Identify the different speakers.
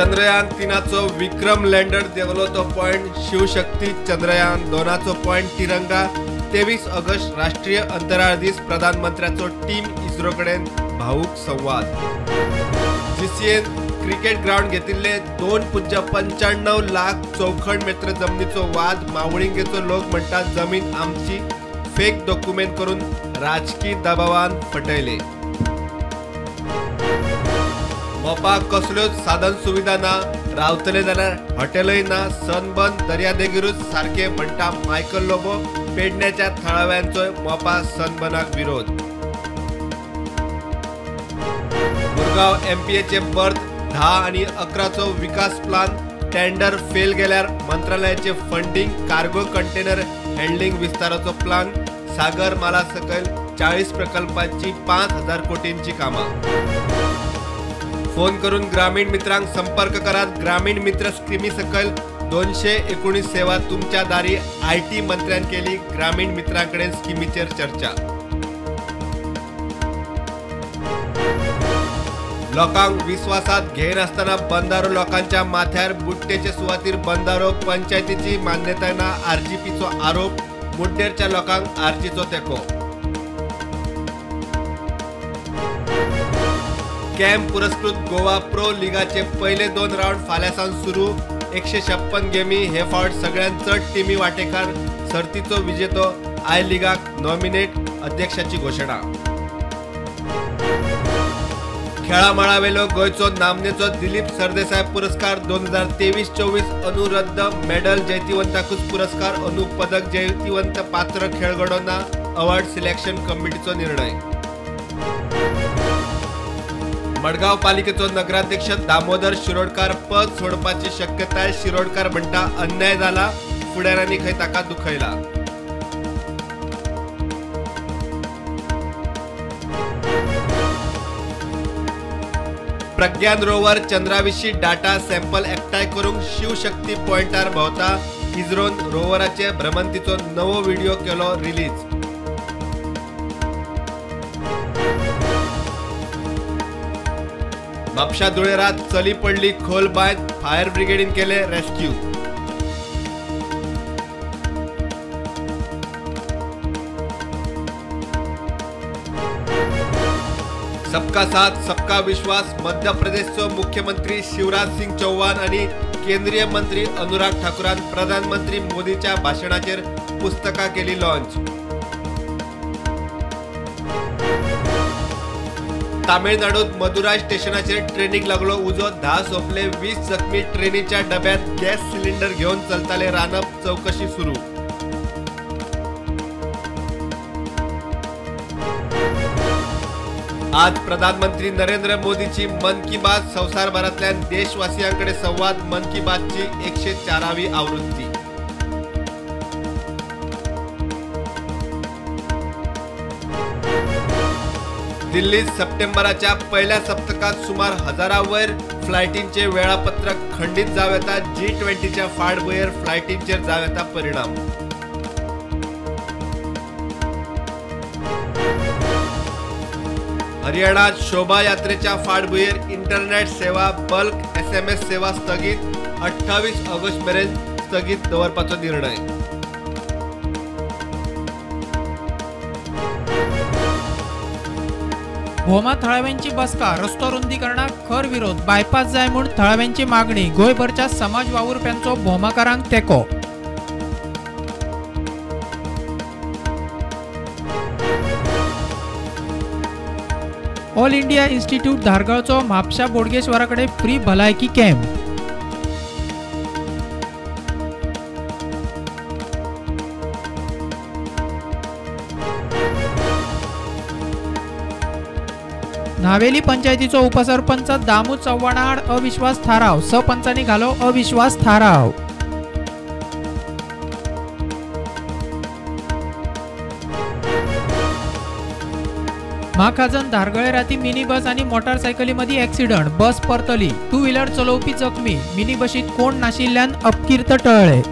Speaker 1: चंद्रयान 3चो विक्रम lander देंवलो तो point Shivshakti, Chandrayaan 2चो point तिरंगा। 23 ऑगस्ट राष्ट्रीय अंतराळ दीस, प्रधानमंत्र्याचो टीम इस्रो कडेन भावूक संवाद। जीसीएन क्रिकेट ग्राउंड घेतिल्ले 2.95 लाख चौखण मेत्र जमनीचो वाद, मावळिंगेचो लोक म्हणटात जमीन आमची, फेक डॉक्युमेंट करून राजकी दबावान फटयले। मोपा कसल्योच साधन सुविधा ना, रावतले जाल्यार हॉटेलय ना, सनबर्न दर्यादेगेरूच सारके म्हणटा मायकल लोबो। पेडण्याच्या थळाव्यांचोय मोपा सनबर्नाक विरोध। मुरगांव एमपीएचे बर्थ 10 आणि 11चो विकास प्लान टेंडर फेल गेल्यार मंत्रालयाचे फंडिंग, कार्गो कंटेनर हँडलिंग विस्ताराचो प्लान, सागर माला सकयल 40 प्रकल्पांची 5,000 कोटींची कामां। फोन करून ग्रामीण मित्रांक संपर्क करात, ग्रामीण मित्र स्किमी सकयल 219 सेवा तुमच्या दारी, IT मंत्र्यान केली ग्रामीण मित्रांकडेन स्किमीचेर चर्चा। लोकांक विस्वासात घेयनासतना बंदारो लोकांच्या माथ्यार, बुट्टेचे सुवातीर बंदारो, पंचायतीची मान्यताय ना, आरजीपीचो आरोप, मुड्डेरच्या लोकांक आरजीचो तेंको। कॅम्प पुरस्कृत गोवा प्रो लिगाचे पहिले 2 राउंड फाल्यां सावन सुरू, 156 गेमी, हे फावट सगळ्यांत चड टिमी वांटेकार, सर्तीचो विजेतो I लिगाक नॉमिनेट, अध्यक्षाची घोशणा। खेळामळावेलो गोंयचो नामनेचो दिलीप सरदेसाय पुरस्कार 2023-24 अनुरद्द, मेडल जैतिवंताकूच पुरस्कार, अनु पदक जैतिवंत पात्र खेळगडो ना, अवॉर्ड सिलेक्शन कमिटीचो निर्णय। मडगांव पालिकेचो नगराध्यक्ष दामोदर शिरोडकार पद सोडपाची शक्यताय, शिरोडकार म्हणटा अन्याय जाला, फुडाऱ्यांनी खंय ताका दुखयला। प्रज्ञान रोवर चंद्राविशीं डाटा सॅम्पल एकठांय करूंक शिवशक्ती पॉयंटार भोंवता, इस्रोन रोवराचे भ्रमंतीचो नवो व्हिडिओ केलो रिलीज। म्हापशा धुळेरात चली पडली खोल बांयत, फायर ब्रिगेडीन केले रेस्क्यू। सबका साथ सबका विश्वास, मध्य प्रदेशचो मुख्यमंत्री शिवराज सिंग चौहान आणि केंद्रीय मंत्री अनुराग ठाकूरान प्रधानमंत्री मोदीच्या भाषणाचेर पुस्तकां केली लॉन्च। तामिळनाडूत मदुराय स्टेशनाचेर ट्रेनीक लागलो उजो, 10 सोंपले, 20 जखमी, ट्रेनीच्या डब्यात गॅस सिलिंडर घेवन चलताले रांदप, चवकशी सुरू। आज प्रधानमंत्री नरेंद्र मोदीची मन की बात, संवसारभरांतल्यान देशवासियांकडे संवाद, मन की बातची 104वी आवृत्ती। दिल्लीत सप्टेंबराच्या पहिल्या सप्तकात सुमार 1000 वयर फ्लायटींचे वेळापत्रक खंडीत जावं येता, G20च्या फाटभुंयेर फ्लायटींचेर जावं येता परिणाम। हरियाणात शोभायात्रेच्या फाटभुंयेर इंटरनेट सेवा, बल्क SMS सेवा स्थगीत, 28 ऑगस्ट मेरेन स्थगीत दवरपाचो निर्णय।
Speaker 2: भोमा थळाव्यांची बसका, रस्तो रुंदीकरणाक खर विरोध, बायपास जाय म्हूण थळाव्यांची मागणी, गोंयभरच्या समाज वावुरप्यांचो भोमाकारांक तेंको। ऑल इंडिया इन्स्टिट्यूट धारगळचो म्हापशा बोडगेश्वरा कडेन फ्री भलायकी कॅम्प। न्हावेली पंचायतीचो उपसरपंच दामू चव्हाणा आड अविश्वास थाराव, सरपंचांनी घालो अविश्वास थाराव। म्हाखाजन धारगळे राती मिनी बस आणि मोटारसायकली मदीं एक्सिडंट, बस परतली, टू व्हीलर चलोवपी जखमी, मिनी बशीत कोण नाशिल्ल्यान अपकीर्त टळ्ळे।